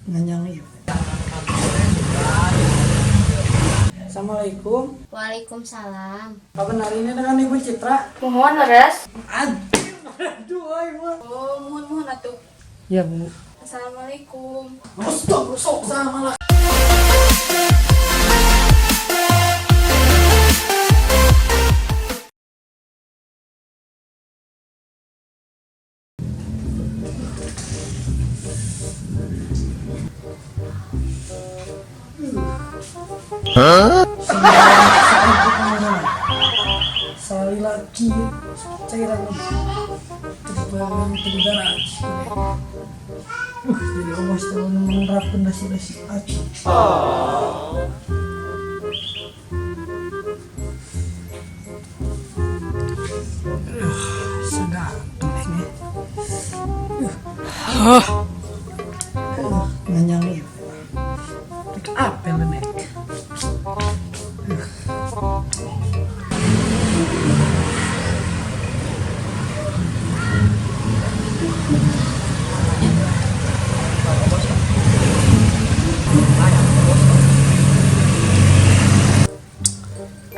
Nganyang ieu. Assalamualaikum. Waalaikumsalam. Kapan hari ini dengan Ibu Citra? Mohon leres. Aduh, aduh, mah. Oh, mohon mohon atuh. Ya, Bu. Assalamualaikum. Stop, sok sama lah. Sekali lagi cairan terbang tenggara. Jadi awas kalau menerapkan nasi-nasi aci. Segantung ini. Nganyang ieu. Rek apel nek.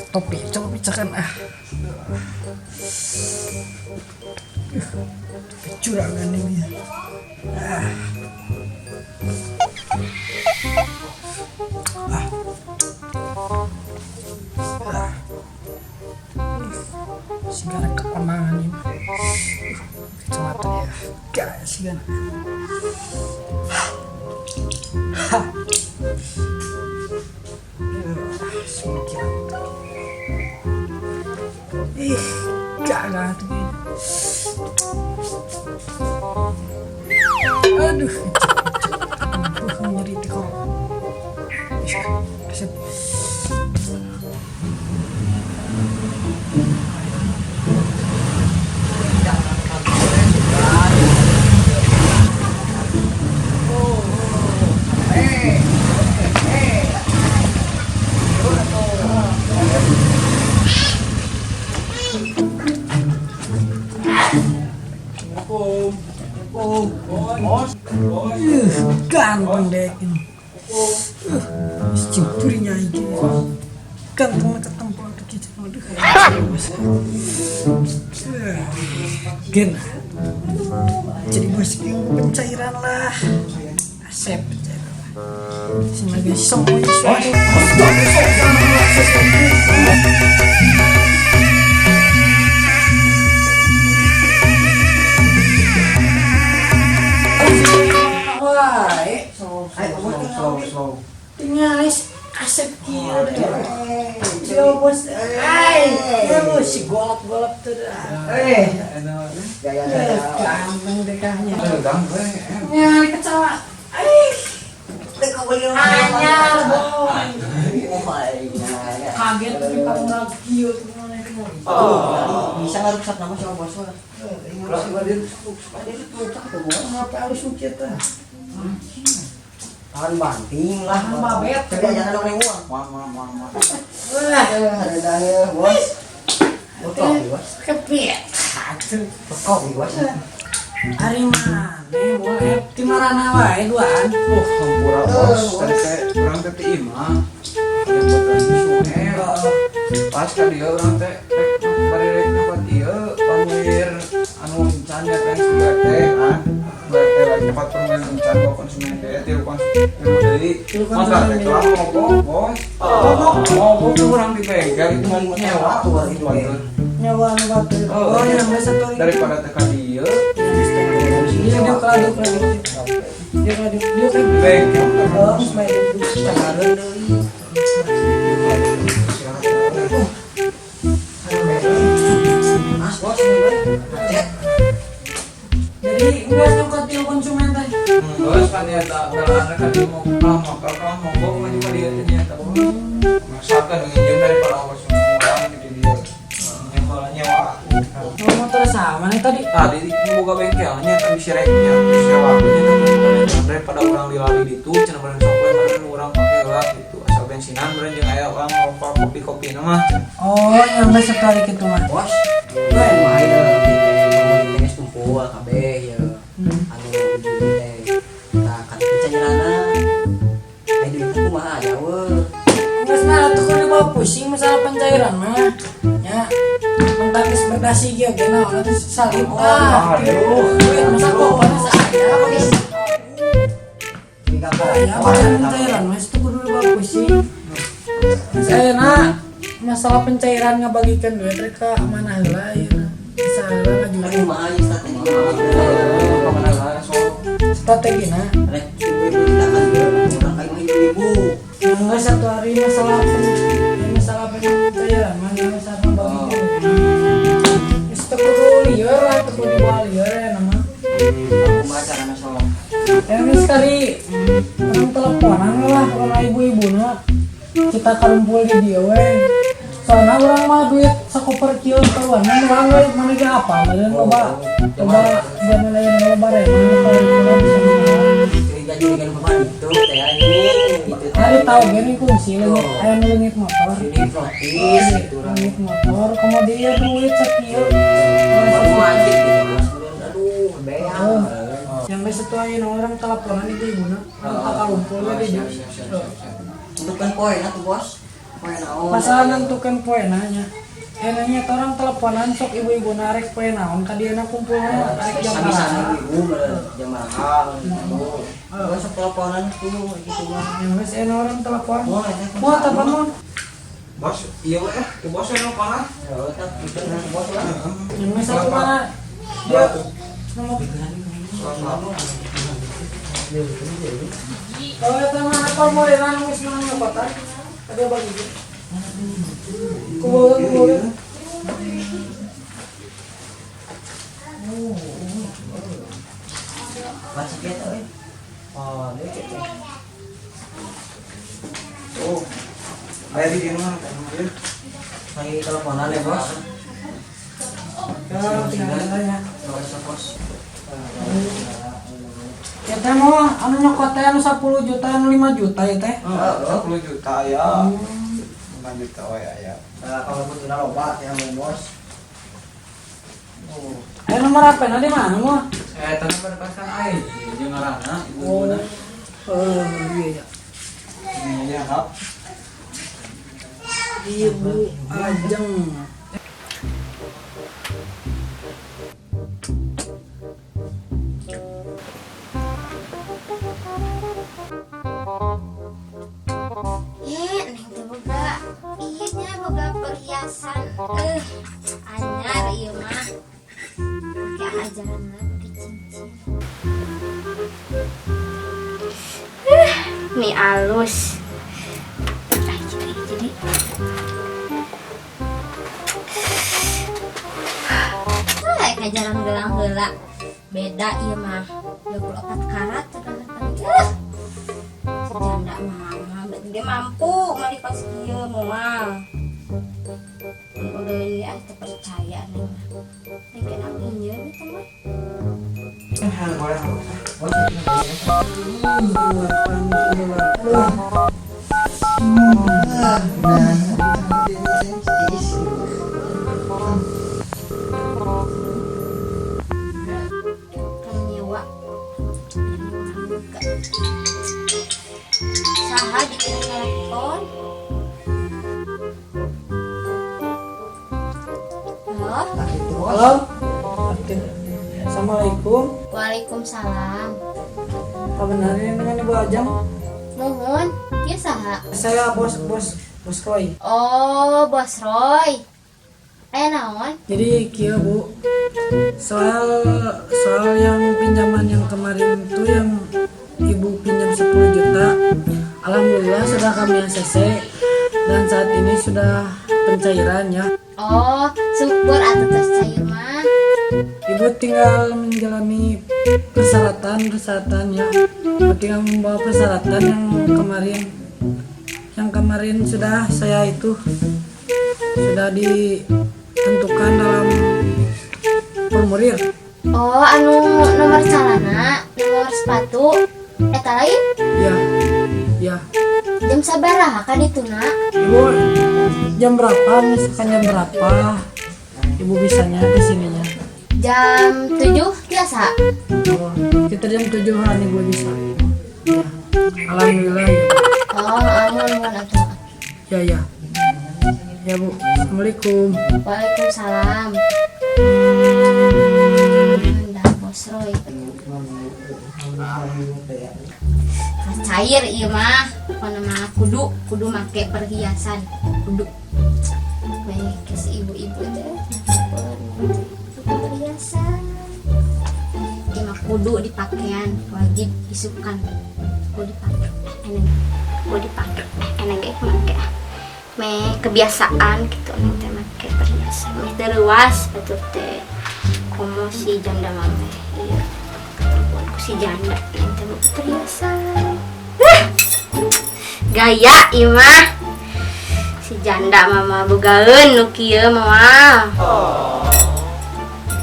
Topi coba picakan ah. Kecurangan ini. Ah. Ah. Ah. Sigara keomangan ini. Kecamatan ya. Gak sigara. Ha. Semakin. Ih, gak lah tuh. Aduh, nyeri di korok. Ih, resep. Ganteng deh ini. Cinturinya ini. Ganteng ketemu aduh aduh. Gen. Jadi bos pencairan lah. Asep pencairan lah. Sini semuanya. Slow, slow. Tinggal asep kieu deh. Yo bos, ai, ya bos si golap-golap tuh. Eh, gaya gaya. Ganteng dekahnya. Gang gue. Nyari kecewa. Ai. Anyar, boy. Kaget tapi kamu lagi kieu tuh mana itu. Bisa nggak rusak nama sama bos mah? Ngapa harus kita? Tahan banting lah. Tahan babet. Tapi jangan dong uang. Wah, wah, wah, wah. Wah, Ada ada bos. Kopi bos. Kepit. Kopi bos. Ari mana? Boleh di marana wae duaan. Wah, hampura bos. Tadi teh urang teh ti imah. Jempotan suhe. Pas ka dieu urang teh rek bari rek nyobat ieu formulir anu encan ya kan si RT kan. BRT lagi nyobat formulir encan gua konsumen teh tilu konsumen deui. Masa teh telah mogok bos. Mogok mogok tuh urang di bengkel itu mau nyewa Tuh, itu Nyawa anu batur. Oh, yang biasa tuh. Daripada teh ka dieu Dia dia keladu keladu. Dia keladu dia kan. bengkel. Oh, main dulu cakareun deui. Mas bos. Jadi enggak suka tilu konsumen teh. Terus kan ya tak belaan kan dia mau kalah motor kalah mogok maju ka dieu teh nya teh. Masakan nginjem daripada ongkos urang di dieu. Nginjem malah nyewa. Oh, motor sama nih tadi. Tadi boga bengkelnya tapi si reknya si waktunya tapi daripada urang lilali ditu cenah bareng sok we meureun urang pake heula gitu. Asal bensinan meureun jeung aya urang ngerokok kopi-kopi na mah. Oh, yang biasa kali gitu mah. Bos. Gue main geus kumpul kabeh ya. Anu ujung teh. Tah kan pencairanna. Eh, duit kumaha aya we. Geus mah atuh kudu dibawa pusing masalah pencairan mah. Ya. Mentak geus berdasi ge oge naon atuh salib tah. Aduh. Duit masa koperna saaya. Jika Ya, masalah pencairan mah itu kudu dibawa pusing. Saya masalah pencairan ngabagikan duit rek ka mana heula ieu. Bisa heula ngajual. Kumaha ieu strategi Kemana lah so. Strategina. Rek ibu-ibu kita kan urang ka imah ibu-ibu. Enggak satu hari masalah pencairan mah masalah ngabagikan duit. Geus teu kudu lieur lah, teu kudu dibawa lieur ya nama. Kumaha carana sok? Ya geus kari urang teleponan lah urang ibu-ibuna. Kita karumpul di dieu we. Soalnya urang mah duit sakoper kieu kaluanan urang we mana ge apa meureun loba loba zaman aya loba reman kalau bisa mengalah. Curiga curiga nu kumaha gitu teh anjing gitu teh. Hari tahu gini kungsi leungit aya nu leungit motor. Ini protis gitu urang. Leungit motor kemudian duit sakieu. Baru macet gitu bos. Aduh, beak. Oh. Yang geus satu aya urang teleponan ibu-ibuna. Urang tak karumpul we di dieu. Siap, siap, siap, siap. Tentukan poe atuh bos. Poe naon? Masalah nentukan poe nanya. Enaknya orang teleponan sok ibu-ibu narek poe naon ka dieu kumpulna rek jam Sami-sami berapa. ibu meureun jam mahal gitu. Bos sok teleponan tuh gitu mah. Yang geus enak orang telepon. Moal eta. Mau telepon mau. Bos, iya we eh, ke bos yang panah. Ya eta itu bos lah. Yang geus satu mana? Dia nomor kalau eta mah apa morenan geus menang nyokotan. Ada bagi. Kumpul kumpul. Masih kita euy. Oh, deui gitu. Oh. Aya di dieu mah teh ieu. Lagi teleponan ya, Bos. Ya, tinggal tanya. Bos, bos. Ya teh mau anu nyokot teh anu 10 juta anu 5 juta ya teh. 10 juta ya. 5 juta we aya. Nah, kalau butuhna loba ya, Bos. Oh, Eh nomor apa di mana mau? Eh, tadi berpasan ai, jeung ngaranna ibu-ibuna. Oh, iya ya. Ini ya, hap. Ibu Ajeng. Eh, neng teh boga ieu nya boga perhiasan. Eh, anyar ieu mah. Make ajaran lah pakai cincin. Mie alus. Ah, jadi. Ah, kajaran gelang heula. Beda ieu mah. 24 karat cenah tadi. Ah. Janda mama, berarti dia mampu meuli kos kieu moal. Udah ah teu percaya neng mah. Neng kena minjem eta mah. Eh, boleh. Nah, Kan nyewa. Buka. Saha di telepon? Halo? Halo. Assalamualaikum. Waalaikumsalam. Apa benar ini dengan Ibu Ajeng? Nuhun, ieu saha? Saya bos bos bos Roy. Oh, Bos Roy. Aya naon? Jadi kieu Bu, soal soal yang pinjaman yang kemarin itu yang Ibu pinjam 10 juta, alhamdulillah sudah kami ACC dan saat ini sudah pencairan ya. Oh, syukur atuh tos cair mah. Ibu tinggal menjalani persyaratan persyaratan ya. Ibu tinggal membawa persyaratan yang kemarin sudah saya itu sudah ditentukan dalam formulir. Oh, anu nomor celana, nomor sepatu, eta lain? Ya, ya. Jam sabaraha ka dituna? Ibu jam berapa? Misalkan jam berapa? Ibu bisanya ke sininya? Jam 7 biasa. Oh, kita jam 7-an Ibu bisa. Ya. Alhamdulillah ya. Oh, amun mun atuh. Ya ya. Ya Bu. Assalamualaikum. Waalaikumsalam. Dah Bos Roy. Cair ieu mah, pokona mah kudu kudu make perhiasan, kudu. Baik ke si ibu-ibu teh perhiasan. Ieu mah kudu dipakaian, wajib isukan. Kudu dipake. Eneng. Kudu dipake. Eneng ge make. Meh kebiasaan gitu eneng teh make perhiasan. Meh teu leuwas batur teh. Komo si janda mah teh. Iya. Ketemuan ku si janda neng teh make perhiasan. Gaya ieu mah. Si janda mama bogaeun nu kieu mah.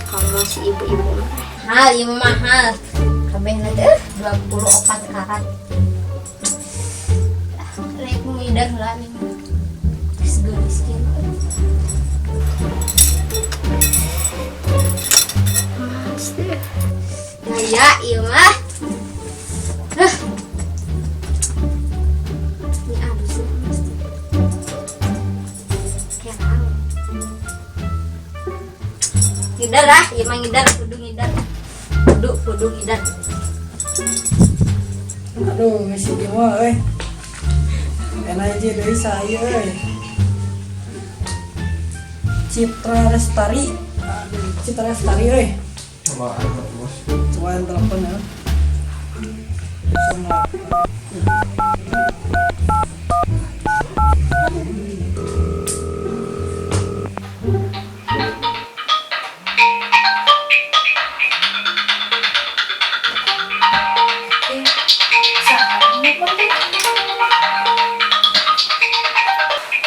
Komo si ibu-ibu mah. Mahal ieu mah mahal. Kabehna teh 24 karat. Ah, rek ngidar heula nih. Geus geulis kieu. Mas teh. Gaya ieu mah. Huh. Ini alus sih, Mas. Kerang. Ngidar ah, ieu mah ngidar, kudu ngidar. Kudu, kudu ngidar. Aduh, ngisi ieu mah euy. Enak aja deui saya euy. Citra Lestari. Aduh, Citra Lestari euy. Coba ayo, Bos. Cobaan telepon ya. Sama.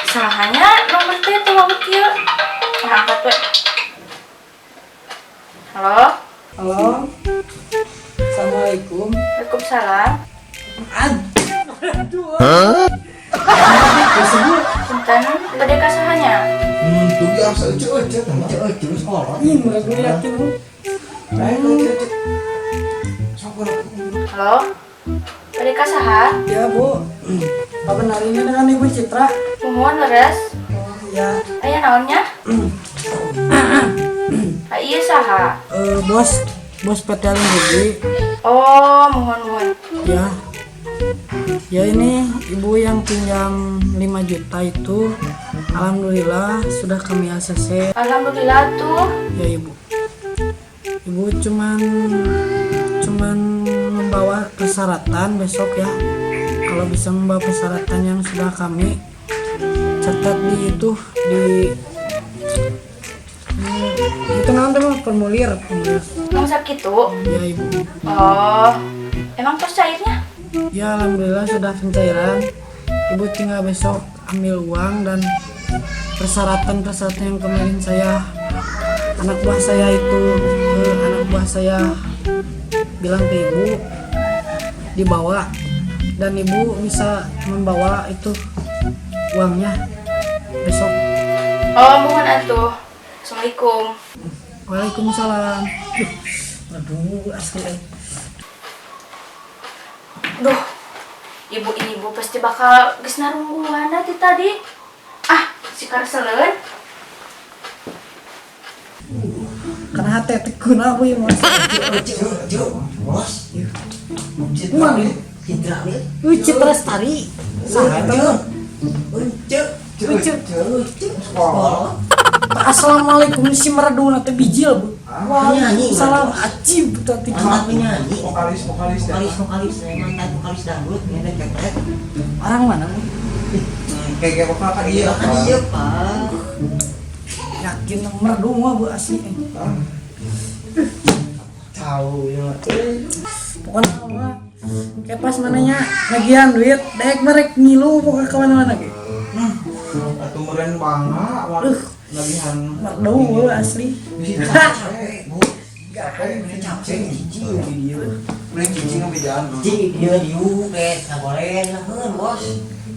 Sahanya nomor teh tuh waktu kieu. Ah, angkat we. Halo, Halo. Assalamualaikum. Waalaikumsalam. Aduh. Aduh. Punten, bade ka sahanya? Tuh ge asa euceu-euceu teh mah. Euceu sekolah. Ih, mereka gue yakin lu. Ayo, euceu. Sok urang. Halo. Bade ka saha? Ya, Bu. Apa benar ini dengan Ibu Citra? Muhun leres. Oh, ya. Aya naonnya? Ah, iya saha? Bos, bos PT Alam Rugi. Oh, muhun muhun. Ya. Ya ini ibu yang pinjam 5 juta itu alhamdulillah sudah kami ACC. Alhamdulillah tuh. Ya ibu. Ibu cuman cuman membawa persyaratan besok ya. Kalau bisa membawa persyaratan yang sudah kami catat di itu di itu naon teh mah formulir, formulir. Emang sakitu? Ya ibu. Oh, emang tos cairnya? Ya alhamdulillah sudah pencairan. Ibu tinggal besok ambil uang dan persyaratan-persyaratan yang kemarin saya anak buah saya itu anak buah saya bilang ke ibu dibawa dan ibu bisa membawa itu uangnya besok. Oh, muhun atuh. Assalamualaikum. Waalaikumsalam. Aduh, asli. Duh, ibu-ibu pasti bakal geus narungguan ti tadi. Ah, si karseleun. Karena hati tekun aku ya mas. Euceu, bos. Uang. Citra nih. Citra Lestari. Saha eta mah? Euceu. Euceu. Euceu sekolah. Assalamualaikum si merdu teh bijil bu. Penyanyi, Waalaikumsalam ajib tadi. Mantan penyanyi. Vokalis, vokalis ya. Vokalis vokalis, mantan vokalis dangdut, ngene ketek. Orang mana bu? Kayak vokal kan Iya iya. kan iya, Pak. Yakin merdu mah bu asli. Tahu ya. Pokoknya mah kayak pas mananya nagihan duit daek merek ngilu pokoknya kemana-mana ge. Atuh meureun bangga Duh. nagihan. Merdu bu asli. Bisa capek, Bu. Capek, Capek cicing di dieu. Mending cicing ngebejaan. Cicing di dieu dieu ge sabolen heun, Bos.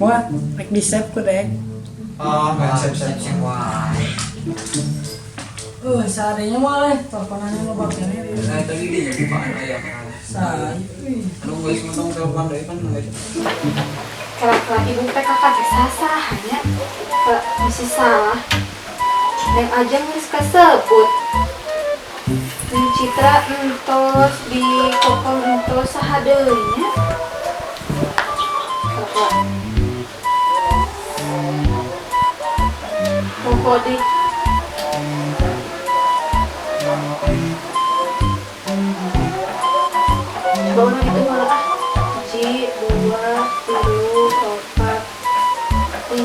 Wah, rek di save ku daek. Ah, sep sep sep. Wah. Seadanya mah leh, teleponannya lo pakai Nah, tadi dia bukaan aya. Saya. Aduh geus ngomong telepon deui kan geus. Kira-kira ibu PKK teh sasah nya. Masih salah. Neng aja geus kasebut. Neng Citra entos di Kokom entos saha deui nya. Kira-kira. Pokok di coba urang hitung heula ah. 1, 2, 3, 4, 5, 6,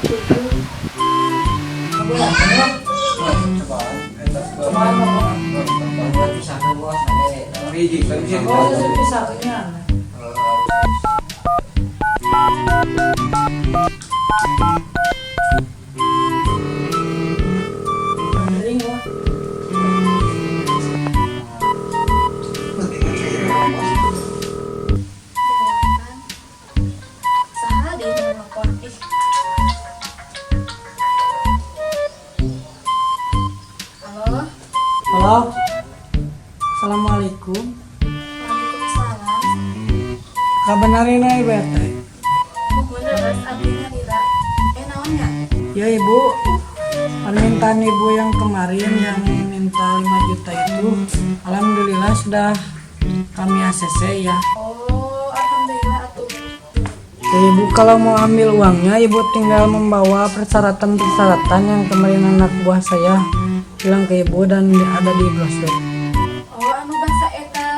7. Cobaan eta. Cobaan apa? Buat pisah bos ade. Hiji kan bisa. Oh, bisa satunya. Ring wah. Delapan. Saha deui nu nelpon ih. Halo. Halo. Assalamualaikum. Waalaikumsalam. Kabeneran ieu teh? Muhun leres abdi nyalira. Eh naon nya? Ya Ibu, permintaan Ibu yang kemarin yang minta 5 juta itu alhamdulillah sudah kami ACC ya. Oh, alhamdulillah atuh. Ya Ibu, kalau mau ambil uangnya Ibu tinggal membawa persyaratan-persyaratan yang kemarin anak buah saya bilang ke Ibu dan ada di brosur. Oh, anu bangsa eta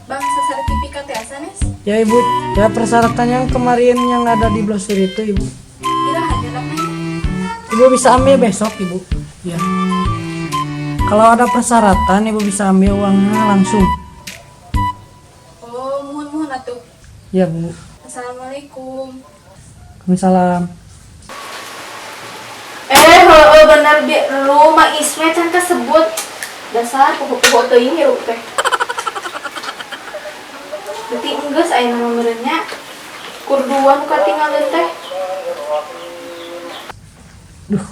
bangsa sertifikat teh sanes? Ya Ibu, ya persyaratan yang kemarin yang ada di brosur itu Ibu. Iraha nyandakna? Ibu bisa ambil besok Ibu. Ya. Kalau ada persyaratan Ibu bisa ambil uangnya langsung. Oh, muhun-muhun atuh. Ya Bu. Assalamualaikum. Waalaikumsalam. Eh, heueuh bener bi lu mah Isme can kesebut. Dasar poho-poho teuing hirup teh. Berarti enggeus aya nama meureun nya. Kur dua nu katinggalin teh. Duh.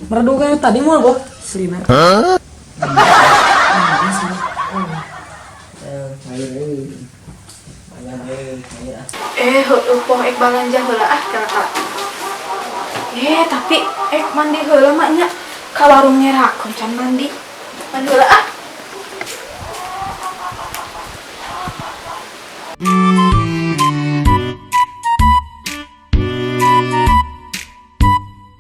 Merdu kayak tadi mau boh. Selina. Cair euy. Lumayan euy, cair ah. Eh, heueuh poh ek balanja heula ah kakak. Eh, tapi ek mandi heula mah nya ka warung nyerakeun can mandi. Mandi heula ah.